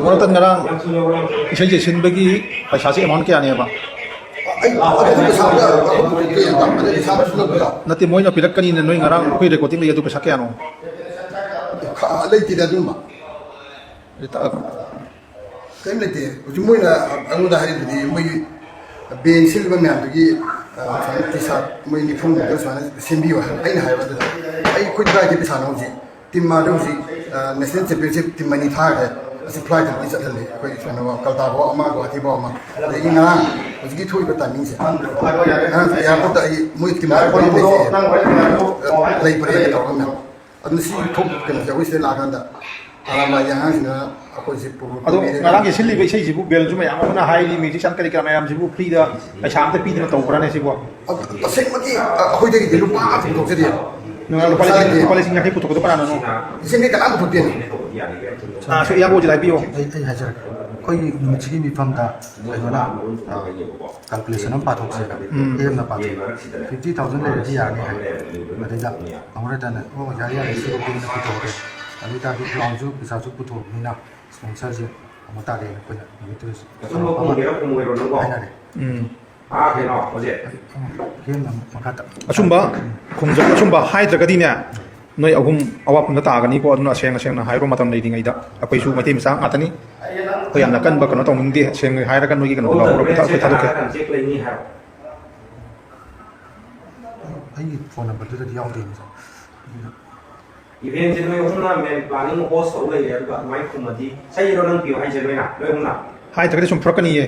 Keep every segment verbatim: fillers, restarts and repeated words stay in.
ꯃꯔꯛꯇ ꯉꯔꯥꯡ ꯏꯁꯩꯁꯦ ꯁꯤꯟꯕꯒꯤ ꯄꯩꯁꯥꯁꯦ ꯑꯦꯃꯥꯎꯟ ꯀꯌꯥꯅꯦꯕ? ꯑꯩ ꯑꯗꯨꯗꯤ ꯄꯩꯁꯥꯗ ꯑꯩꯈꯣꯏ ꯄꯨꯊꯣꯛꯇꯦ, ꯑꯗꯨꯗꯤ ꯄꯩꯁꯥꯗ ꯁꯤꯟꯅꯕꯗꯣ꯫ ꯅꯠꯇꯦ, ꯃꯣꯏꯅ ꯄꯤꯔꯛꯀꯅꯤꯅ ꯅꯣꯏ ꯉꯔꯥꯡ ꯑꯩꯈꯣꯏ ꯔꯦꯀꯣꯔꯗꯤꯡ ꯂꯩ, ꯑꯗꯨ ꯄꯩꯁꯥ ꯀꯌꯥꯅꯣ? ꯈ-, ꯂꯩꯇꯦꯗ ꯑꯗꯨꯝꯕ꯫ ꯀꯔꯤꯝ ꯂꯩꯇꯦ꯫ ꯍꯧꯖꯤꯛ ꯃꯣꯏꯅ ꯑꯩꯉꯣꯟꯗ ꯍꯥꯏꯔꯤꯗꯨꯗꯤ ꯃꯣꯏ ꯕꯦꯟ ꯁꯤꯜꯂꯤꯕ ꯃꯌꯥꯝꯗꯨꯒꯤ, ꯑ, ꯁꯨꯃꯥꯏꯅ ꯇꯤ ꯁꯥꯔꯠ ꯃꯣꯏ ꯅꯤꯐꯨ ꯃꯨꯛꯇ ꯁꯨꯃꯥꯏꯅ ꯁꯦꯝꯕꯤꯌꯨ ꯍꯥꯏꯕ ꯑꯩꯅ ꯍꯥꯏꯕ ꯑꯗꯨꯗ ꯑꯩ ꯑꯩꯈꯣꯏ ꯀꯗꯥꯏꯗꯒꯤ ꯄꯩꯁꯥꯅꯣ ꯍꯧꯖꯤꯛ? ꯇꯤꯝ ꯑꯃꯗ ꯍꯧꯖꯤꯛ, ꯑ, ꯅꯦꯁꯅꯦꯜ ꯆꯦꯝꯄꯤꯌꯟꯁꯤꯞ ꯇꯤꯝ ꯑꯅꯤ ꯊꯥꯈ꯭ꯔꯦ꯫ ꯑꯁꯤ ꯐ꯭ꯂꯥꯏꯠꯇꯒꯤ ꯆꯠꯍꯜꯂꯤ꯫ ꯑꯩꯈꯣꯏ ꯀꯩꯅꯣ ꯀꯜꯀꯇꯥꯐꯥꯎ ꯑꯃ, ꯒꯨꯋꯥꯍꯥꯇꯤꯐꯥꯎ ꯑꯃ꯫ ꯑꯗꯒꯤ ꯉꯔꯥꯡ ꯍꯧꯖꯤꯛꯀꯤ ꯊꯣꯛꯏꯕ ꯇꯥꯏꯃꯤꯡꯁꯦ, ꯉꯔꯥꯡ ꯑꯦꯌꯥꯔꯄꯣꯔꯠꯇ ꯑꯩ ꯃꯣꯏ ꯇꯤꯝ ꯑꯅꯤ ꯂꯩꯔꯤꯁꯦ, ꯑ, ꯂꯩꯕꯅꯦ ꯇꯧꯔꯒ ꯃꯌꯥꯝ꯫ ꯑꯗꯨꯅ ꯁꯤ ꯊꯣꯛ-, ꯀꯩꯅꯣꯁꯦ ꯑꯩꯈꯣꯏ ꯁꯤꯗ ꯂꯥꯛꯑꯀꯥꯟꯗ ꯑꯔꯥꯝꯕꯥꯏꯒꯤ ꯑꯉꯥꯡꯁꯤꯡꯅ ꯑꯩꯈꯣꯏꯁꯦ ꯄꯨꯔ-, ꯑꯗꯣ ꯄꯨꯕꯤꯔꯦ꯫ ꯉꯔꯥꯡꯒꯤ ꯁꯤꯜꯂꯤꯕ ꯏꯁꯩꯁꯤꯕꯨ ꯕꯦꯜꯁꯨ ꯃꯌꯥꯝ ꯑꯃꯅ ꯍꯥꯏꯔꯤ, ꯃ꯭ꯌꯨꯖꯤꯁꯤꯌꯥꯟ ꯀꯔꯤ ꯀꯔꯥ ꯃꯌꯥꯝꯁꯤꯕꯨ ꯐ꯭ꯔꯤꯗ ꯄꯩꯁꯥ ꯑꯝꯇ ꯄꯤꯗꯅ ꯇꯧꯕ꯭ꯔꯥꯅꯦ ꯁꯤꯕꯨ? ꯑ-, ꯇꯁꯦꯡꯃꯛꯀꯤ, ꯑ, ꯑꯩꯈꯣꯏꯗꯒꯤꯗꯤ ꯂꯨꯄꯥ ꯑꯃ ꯄꯨꯊꯣꯛꯆꯗꯦ꯫ ꯅꯪ ꯂꯨꯄꯥ ꯂꯤꯁꯤꯡ, ꯄꯩꯁꯥ ꯂꯩꯇꯦ꯫ ꯂꯨꯄꯥ ꯂꯤꯁꯤꯡ ꯌꯥꯡꯈꯩ ꯄꯨꯊꯣꯛꯀꯗꯕ ꯀꯅꯥꯅꯣ? ꯂꯤꯁꯤꯡ ꯌꯥꯡꯈꯩ ꯀꯅꯥꯝ ꯄꯨꯊꯣꯛꯇꯦꯅꯦ꯫ ꯑꯥ, ꯁꯤ ꯏꯌꯥꯝꯕ ꯍꯣꯏꯁꯦ ꯍꯥꯏꯕꯤꯌꯣ꯫ ꯑꯩ, ꯑꯩ ꯍꯥꯏꯖꯔꯛꯀꯦ꯫ ꯑꯩꯈꯣꯏꯒꯤ ꯅꯨꯃꯤꯠꯁꯤꯒꯤ ꯃꯤꯐꯝꯗ ꯀꯩꯅꯣꯅ, ꯑ, ꯀꯥꯜꯀꯨꯂꯦꯁꯟ ꯑꯃ ꯄꯥꯊꯣꯛꯁꯦ꯫ ꯎꯝ꯫ ꯑꯦꯝꯅ ꯄꯥꯊꯣꯛ꯫ ꯐꯤꯐꯇꯤ ꯊꯥꯎꯖꯟ ꯂꯩꯔꯗꯤ ꯌꯥꯔꯅꯤ ꯍꯥꯏ꯫ ꯃꯗꯩꯗ ꯑꯃꯨꯔꯇꯅ, "ꯑꯣ, ꯌꯥꯔꯦ, ꯌꯥꯔꯦ, ꯁꯤꯐꯥꯎꯗꯤ ꯑꯩꯅ ꯄꯨꯊꯣꯛꯑꯒꯦ꯫ ꯑꯗꯨ ꯑꯣꯏꯇꯥꯔꯗꯤ ꯒ꯭ꯔꯥꯎꯟꯁꯨ ꯄꯩꯁꯥꯁꯨ ꯄꯨꯊꯣꯛꯑꯕꯅꯤꯅ ꯁ꯭ꯄꯣꯟꯁꯔꯁꯦ ꯑꯃꯨꯛ ꯇꯥꯔꯦꯅ ꯑꯩꯈꯣꯏꯅ ꯅꯨꯃꯤꯠꯇꯨꯗꯁꯨ ꯑꯆꯨꯝꯕ ꯐꯣꯡꯒꯦꯔꯥ ꯐꯣꯡꯉꯣꯏꯔꯣ ꯅꯪꯕꯣ? ꯍꯥꯏꯅꯔꯦ꯫ ꯎꯝ꯫ ꯑꯥ, ꯀꯩꯅꯣ, ꯍꯧꯖꯤꯛ꯫ ꯍꯦꯟꯅ ꯃꯈꯥ ꯇꯥ-, ꯑꯆꯨꯝꯕ ꯈꯣꯡꯖꯪ ꯑꯆꯨꯝꯕ ꯍꯥꯏꯗ꯭ꯔꯒꯗꯤꯅꯦ, ꯅꯣꯏ ꯑꯍꯨꯝ ꯑꯋꯥꯐꯝꯗ ꯇꯥꯒꯅꯤꯀꯣ꯫ ꯑꯗꯨꯅ ꯁꯦꯡꯅ ꯁꯦꯡꯅ ꯍꯥꯏꯔꯣ, ꯃꯇꯝ ꯂꯩꯔꯤꯉꯩꯗ꯫ ꯑꯩꯈꯣꯏꯁꯨ ꯃꯩꯇꯩ ꯃꯆꯥ ꯉꯥꯛꯇꯅꯤ꯫ ꯑꯩꯈꯣꯏ ꯌꯥꯝꯅ ꯀꯟꯕ ꯀꯩꯅꯣ ꯇꯧꯅꯤꯡꯗꯦ꯫ ꯁꯦꯡꯅ ꯍꯥꯏꯔꯒ ꯅꯣꯏꯒꯤ ꯀꯩꯅꯣꯗꯣ ꯂꯧꯍꯧꯔꯣ, ꯄꯩꯁꯥ ꯑꯩꯈꯣꯏ ꯊꯥꯗꯣꯛꯀꯦ꯫ ꯆꯦꯛ ꯂꯩꯅꯤ ꯍꯥꯏꯔꯣ? ꯑꯩꯒꯤ ꯐꯣꯟ ꯅꯝꯕꯔꯗꯨꯗꯗꯤ ꯌꯥꯎꯗꯦꯅꯦ, ꯁꯥꯔ꯫ ꯏꯚꯦꯟꯁꯦ ꯅꯣꯏ ꯑꯍꯨꯝꯅ ꯃꯦꯟ ꯄ꯭ꯂꯥꯅꯤꯡ ꯍꯣꯁ ꯇꯧ ꯂꯩꯔꯦ, ꯑꯗꯨꯒ ꯑꯗꯨꯃꯥꯏꯅ ꯈꯨꯝꯃꯗꯤ ꯁꯛꯏꯔꯣ ꯅꯪ ꯄꯤꯌꯣ ꯍꯥꯏꯁꯦ ꯅꯣꯏꯅ, ꯅꯣꯏ ꯑꯍꯨꯝꯅ? ꯍꯥꯏꯗ꯭ꯔꯒꯗꯤ ꯁꯨꯝ ꯐꯨꯔꯛꯀꯅꯤꯌꯦ꯫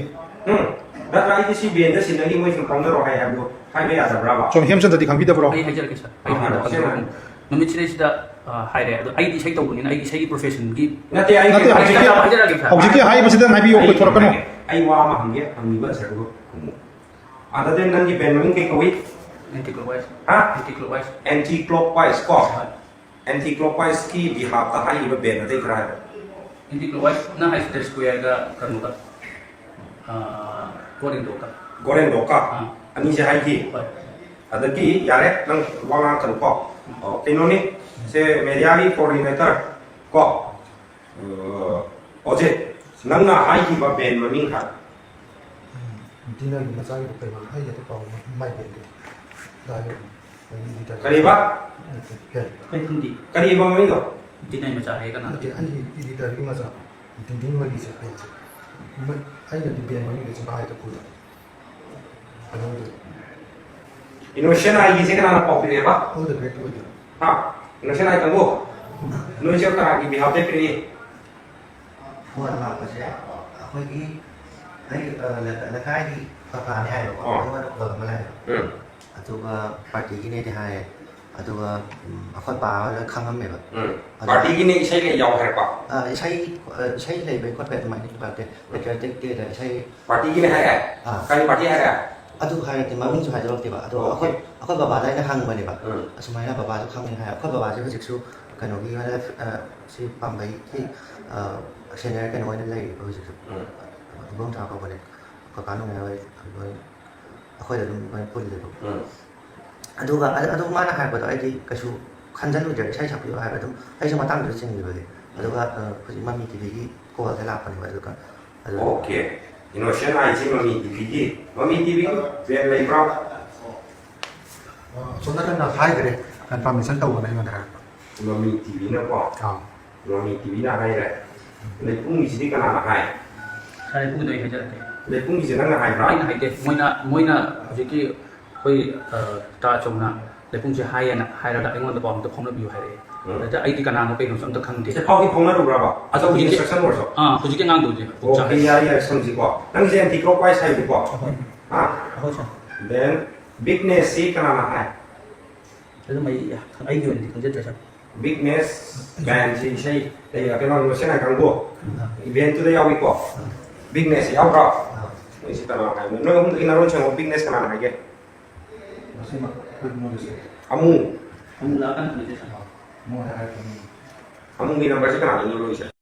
ꯎꯝ? ꯅꯠꯇ꯭ꯔ ꯑꯩꯗꯤ ꯁꯤ ꯕꯦꯟꯗ ꯁꯤꯟꯅꯈꯤ, ꯃꯣꯏ ꯁꯨꯝ ꯐꯥꯎꯅꯔꯣ ꯍꯥꯏ ꯍꯥꯏꯕꯗꯣ ꯍꯥꯏꯕ ꯌꯥꯗꯕ꯭ꯔꯕ? ꯁꯣꯝ ꯍꯦꯝꯆꯟꯗ꯭ꯔꯗꯤ ꯈꯪꯕꯤꯗꯕ꯭ꯔꯣ? ꯑꯩ ꯍꯥꯏꯖꯔꯛꯀꯦ, ꯁꯥꯔ꯫ ꯑꯩ ꯑꯥ, ꯍꯥꯏꯔꯛꯑꯣ꯫ ꯁꯦꯡꯅ꯫ ꯅꯨꯃꯤꯠꯁꯤꯗꯩꯁꯤꯗ, ꯑ, ꯍꯥꯏꯔꯦ꯫ ꯑꯗꯣ ꯑꯩꯗꯤ ꯏꯁꯩ ꯇꯧꯕꯅꯤꯅ ꯑꯩꯒꯤ ꯏꯁꯩꯒꯤ ꯄ꯭ꯔꯣꯐꯦꯁꯟꯒꯤ ꯅꯠꯇꯦ, ꯑꯩ ꯅꯠꯇꯦ, ꯍꯧꯖꯤꯛꯀꯤ, ꯍꯥꯏꯖꯔꯛꯀꯦ, ꯁꯥꯔ꯫ ꯍꯧꯖꯤꯛꯀꯤ ꯍꯥꯏꯔꯤꯕꯁꯤꯗ ꯍꯥꯏꯕꯤꯌꯨ, ꯑꯩ ꯀꯣꯏꯊꯣꯔꯛꯀꯅꯨ꯫ ꯑꯩ ꯋꯥ ꯑꯃ ꯍꯪꯒꯦ, ꯍꯪꯉꯤꯕ ꯑꯟꯁꯔꯗꯨ ꯈꯨꯝꯃꯨ꯫ ꯑꯗꯨꯗꯤ ꯅꯪꯒꯤ ꯕꯦꯟ ꯃꯃꯤꯡ ꯀꯩ ꯀꯧꯏ? ꯑꯦꯟꯇꯤ ꯀ꯭ꯂꯣꯛꯋꯥꯏꯁ꯫ ꯍꯥ? ꯑꯦꯟꯇꯤ ꯀ꯭ꯂꯣꯛꯋꯥꯏꯁ꯫ ꯑꯦꯟꯇꯤ ꯀ꯭ꯂꯣꯛꯋꯥꯏꯁ ꯀꯣ? ꯍꯣꯏ꯫ ꯑꯦꯟꯇꯤ ꯀ꯭ꯂꯣꯛꯋꯥꯏꯁꯀꯤ ꯕꯤꯍꯥꯞꯇ ꯍꯥꯏꯔꯤꯕ ꯕꯦꯟ ꯑꯇꯩ ꯈꯔ ꯍꯥꯏꯔꯣ꯫ ꯑꯦꯟꯇꯤ ꯀ꯭ꯂꯣꯛꯋꯥꯏꯁꯅ ꯍꯥꯏꯁꯤꯗ ꯁ꯭ꯀ꯭ꯋꯦꯔꯒ ꯀꯩꯅꯣꯒ, ꯑꯥ, ꯒꯣꯔꯦꯟꯗꯣꯀ꯫ ꯒꯣꯔꯦꯟꯗꯣꯀ? ꯑꯥ꯫ ꯑꯅꯤꯁꯦ ꯍꯥꯏꯈꯤ? ꯍꯣꯏ꯫ ꯑꯗꯒꯤ ꯌꯥꯔꯦ, ꯅꯪ ꯋꯥ ꯉꯥꯡꯉꯛꯀꯅꯨꯀꯣ꯫ ꯑꯣ, ꯀꯩꯅꯣꯅꯤ, ꯁꯦ ꯃꯦꯗꯤꯌꯥꯒꯤ ꯀꯣꯑꯣꯔꯗꯤꯅꯦꯇꯔ ꯀꯣ? ꯑ, ꯑꯣ, ꯁꯦ, ꯅꯪꯅ ꯍꯥꯏꯈꯤꯕ ꯕꯦꯟ ꯃꯃꯤꯡ ꯍꯥꯏ꯫ ꯗꯤꯅꯔꯒꯤ ꯃꯆꯥꯒꯤꯗꯣ ꯀꯩꯅꯣ? ꯑꯩ ꯍꯦꯛꯇ ꯀꯥꯎ ꯃꯥꯏ ꯕꯦꯟꯗꯣ꯫ ꯗꯥ ꯍꯥꯏꯔꯛꯑꯣ꯫ ꯑꯩ ꯏꯗꯤꯇꯔ ꯀꯔꯤꯕ? ꯅꯠꯇꯦ, ꯕꯦꯟ꯫ ꯑꯩ ꯈꯪꯗꯦ꯫ ꯀꯔꯤꯕ ꯃꯃꯤꯡꯗꯣ? ꯗꯤꯅꯔ ꯃꯆꯥ ꯍꯥꯏꯌꯦ ꯀꯅꯥ? ꯅꯠꯇꯦ, ꯑꯩ ꯏꯗꯤꯇꯔꯒꯤ ꯃꯆꯥ꯫ ꯗꯤꯡꯗꯤꯡ ꯃꯔꯤꯁꯦ ꯕꯦꯟꯁꯦ꯫ ꯃ-, ꯑꯩꯅꯗꯤ ꯕꯦꯟ ꯃꯃꯤꯡꯗ ꯁꯨꯝ ꯍꯥꯏꯗ ꯈꯨꯗ꯫ ꯀꯩꯅꯣꯗꯣ꯫ ꯏꯅꯣꯁꯦꯟ ꯑꯥꯏꯒꯤꯁꯦ ꯀꯅꯥꯅ ꯄꯥꯎ ꯄꯤꯔꯛꯑꯦꯕ? All the great ꯑꯣꯏꯗꯣꯏꯅꯣ? ꯍꯥ? ꯏꯅꯣꯁꯦꯟ ꯑꯥꯏ ꯀꯥꯡꯕꯨ? ꯅꯣꯏꯁꯦ ꯀꯅꯥꯒꯤ ꯕꯤꯍꯥꯐꯇ ꯄꯤꯔꯛꯏ? ꯐꯣꯟ ꯂꯥꯛꯄꯁꯦ ꯑꯩꯈꯣꯏꯒꯤ, ꯑꯩ, ꯑ, ꯂꯩꯀꯥ-, ꯂꯩꯀꯥꯏꯒꯤ ꯄ꯭ꯔꯙꯥꯟꯅꯤ ꯍꯥꯏꯌꯦꯕꯀꯣ, ꯑꯣ꯫ ꯑꯩꯉꯣꯟꯗ ꯐꯣꯟ ꯑꯃ ꯂꯥꯛꯑꯦ꯫ ꯎꯝ꯫ ꯑꯗꯨꯒ ꯄꯥꯔꯇꯤꯒꯤꯅꯦꯗꯤ ꯍꯥꯏꯌꯦ꯫ ꯑꯗꯨꯒ, ꯎꯝ, ꯑꯩꯈꯣꯏ ꯄꯥ ꯍꯣꯏ ꯂꯣꯏ ꯈꯪꯉꯝꯃꯦꯕ꯫ ꯎꯝ꯫ ꯑꯗꯨ ꯄꯥꯔꯇꯤꯒꯤꯅꯦ ꯏꯁꯩ ꯂꯩ ꯌꯥꯎ ꯍꯥꯏꯔꯛꯄ? ꯑ, ꯏꯁꯩ, ꯑ, ꯏꯁꯩ ꯂꯩꯕꯩ ꯈꯣꯠꯄꯩ ꯑꯗꯨꯃꯥꯏꯅ ꯄꯥꯔꯇꯤ, ꯎꯝ꯫ ꯄꯦꯇ꯭ꯔꯤꯌꯣꯇꯤꯛ ꯗꯦꯗ ꯏꯁꯩ ꯄꯥꯔꯇꯤꯒꯤꯅꯦ ꯍꯥꯏꯔꯦ? ꯑꯥ꯫ ꯀꯔꯤ ꯄꯥꯔꯇꯤ ꯍꯥꯏꯔꯦ? ꯑꯗꯨ ꯍꯥꯏꯔꯛꯇꯦ, ꯃꯃꯤꯡꯁꯨ ꯍꯥꯏꯗꯣꯔꯛꯇꯦꯕ꯫ ꯑꯗꯣ ꯑꯣꯀꯦ꯫ ꯑꯩꯈꯣꯏ, ꯑꯩꯈꯣꯏ ꯕꯕꯥꯗ ꯑꯩꯅ ꯍꯪꯕꯅꯦꯕ꯫ ꯎꯝ꯫ ꯑꯁꯨꯃꯥꯏꯅ ꯕꯕꯥꯁꯨ ꯈꯪꯉꯦ ꯍꯥꯏ꯫ ꯑꯩꯈꯣꯏ ꯕꯕꯥꯁꯦ ꯍꯧꯖꯤꯛꯁꯨ ꯀꯩꯅꯣꯒꯤ, ꯑ, ꯁꯤ ꯄꯥꯝꯕꯩꯒꯤ, ꯑ, ꯁꯦꯅꯤꯌꯔ ꯀꯩꯅꯣ ꯑꯣꯏꯅ ꯂꯩꯔꯤꯕ ꯍꯧꯖꯤꯛꯁꯨ꯫ ꯎꯝ꯫ ꯏꯕꯣꯝꯆꯥ ꯀꯧꯕꯅꯦ꯫ ꯀꯀꯥ ꯅꯣꯡꯃꯩ ꯍꯣꯏ ꯂꯣꯏ ꯑꯩꯈꯣꯏꯗ ꯑꯗꯨꯝ ꯂꯣꯏ ꯄꯨꯜꯂꯦꯕ꯫ ꯎꯝ꯫ ꯑꯗꯨꯒ ꯑꯗꯨ, ꯑꯗꯨ ꯃꯥꯅ ꯍꯥꯏꯔꯛꯄꯗꯣ ꯑꯩꯗꯤ ꯀꯩꯁꯨ ꯈꯟꯖꯜꯂꯨꯗ꯭ꯔꯦ, ꯏꯁꯩ ꯁꯛꯄꯤꯌꯣ ꯍꯥꯏꯕ ꯑꯗꯨꯝ ꯑꯩꯁꯨ ꯃꯇꯥꯡꯗꯨꯗ ꯆꯤꯡꯈꯤꯕꯒꯤ꯫ ꯑꯗꯨꯒ, ꯑ, ꯍꯧꯖꯤꯛ ꯃꯃꯤ ꯇꯤꯚꯤꯒꯤ ꯀꯣꯜꯗ ꯂꯥꯛꯄꯅꯦꯕ꯫ ꯑꯗꯨꯒ ꯑꯗꯨ ꯑꯣꯀꯦ꯫ ꯏꯅꯣꯁꯦꯟ ꯑꯥꯏꯁꯤ ꯃꯃꯤ ꯇꯤꯚꯤꯒꯤ, ꯃꯃꯤ ꯇꯤꯚꯤꯒꯤ ꯕꯦꯟ ꯂꯩꯕ꯭ꯔꯣ? ꯑ, ꯑꯁꯣꯝ ꯅꯥꯀꯟꯗ ꯍꯥꯏꯈ꯭ꯔꯦ, ꯀꯟꯐꯥꯔꯃꯦꯁꯟ ꯇꯧꯕꯅ ꯑꯩꯉꯣꯟꯗ ꯍꯥꯏꯔꯛꯄ꯫ ꯃꯃꯤ ꯇꯤꯚꯤꯅꯀꯣ? ꯑꯥ꯫ ꯃꯃꯤ ꯇꯤꯚꯤꯅ ꯍꯥꯏꯔꯦ꯫ ꯂꯩꯄꯨꯡꯒꯤꯁꯤꯗꯤ ꯀꯅꯥꯅ ꯍꯥꯏ? ꯁꯥꯔ, ꯂꯩꯄꯨꯡꯒꯤꯗꯣ ꯑꯩ ꯍꯥꯏꯖꯔꯛꯀꯦ꯫ ꯂꯩꯄꯨꯡꯒꯤꯁꯦ ꯅꯪꯅ ꯍꯥꯏꯕ꯭ꯔꯥ? ꯑꯩꯅ ꯍꯥꯏꯗꯦ꯫ ꯃꯣꯏꯅ, ꯃꯣꯏꯅ ꯍꯧꯖꯤꯛꯀꯤ ꯑꯩꯈꯣꯏ, ꯑ, ꯇꯥ ꯆꯧꯅ ꯂꯩꯄꯨꯡꯁꯦ ꯍꯥꯏꯌꯦꯅ ꯍꯥꯏꯔꯒ ꯑꯩꯉꯣꯟꯗ ꯄꯥꯎ ꯑꯝꯇ ꯐꯥꯎꯅꯕꯤꯌꯨ ꯍꯥꯏꯔꯛꯑꯦ꯫ ꯎꯝ꯫ ꯑꯗ ꯑꯩꯗꯤ ꯀꯅꯥꯅꯣ ꯀꯩꯅꯣꯁꯨ ꯑꯝꯇ ꯈꯪꯗꯦ꯫ ꯁꯤ ꯐꯥꯎꯗꯤ ꯐꯥꯎꯅꯔꯨꯕ꯭ꯔꯕ? ꯑꯗꯣ ꯑꯆꯧꯕ ꯍꯧꯖꯤꯛꯀꯤ instruction ꯑꯣꯏꯔꯁꯨ? ꯑꯥ, ꯍꯧꯖꯤꯛꯀꯤ ꯑꯉꯥꯡꯗꯣ ꯍꯧꯖꯤꯛ ꯑꯣꯀꯦ, ꯌꯥꯔꯦ, ꯌꯥꯔꯦ, ꯁꯝꯁꯤꯀꯣ꯫ ꯅꯪꯁꯦ anti clockwise ꯍꯥꯏꯕꯀꯣ? ꯑꯍꯣꯏ꯫ ꯍꯥ? ꯑꯍꯣꯏ, ꯁꯥꯔ꯫ Then, ꯕꯤꯒꯅꯦꯁꯁꯤ ꯀꯅꯥꯅ ꯍꯥꯏ? ꯑꯗꯨꯝ ꯑꯩ, ꯑꯩꯒꯤ ꯑꯣꯏꯅꯗꯤ ꯈꯪꯖꯗ꯭ꯔꯦ, ꯁꯥꯔ꯫ ꯕꯤꯒꯅꯦꯁ ꯕꯦꯟꯁꯤ ꯏꯁꯩ, ꯑꯩ, ꯀꯩꯅꯣ, ꯏꯅꯣꯁꯦꯟ ꯑꯥꯏ ꯀꯥꯡꯕꯨ꯫ ꯑꯥ꯫ ꯏꯚꯦꯟꯠꯇꯨꯗ ꯌꯥꯎꯏꯀꯣ? ꯑꯥ꯫ ꯕꯤꯒꯅꯦꯁ ꯌꯥꯎꯕ꯭ꯔꯣ? ꯑꯥ꯫ ꯅꯣꯏꯁꯤ ꯀꯅꯥ ꯍꯥꯏꯕꯅꯣ? ꯅꯣꯏ ꯑꯍꯨꯝꯗꯒꯤ ꯅꯔꯣꯟ ꯁꯦꯡꯉꯣ, ꯕꯤꯒꯅꯦꯁ ꯀꯅꯥꯅ ꯍꯥꯏꯒꯦ? ꯃꯁꯤꯃꯛ ꯕꯤꯒꯅꯦꯁ꯫ ꯑꯃꯨ꯫ ꯑꯃꯨ ꯂꯥꯛꯑꯀꯥꯟꯗ ꯈꯪꯖꯩ, ꯁꯥꯔ꯫ ꯑꯥ꯫ ꯑꯃꯨ ꯍꯥꯏꯔꯛꯀꯅꯤ꯫ ꯑꯃꯨꯒꯤ ꯅꯝꯕꯔꯁꯤ ꯀꯅꯥꯗꯅꯣ ꯂꯧꯔꯤꯁꯦ?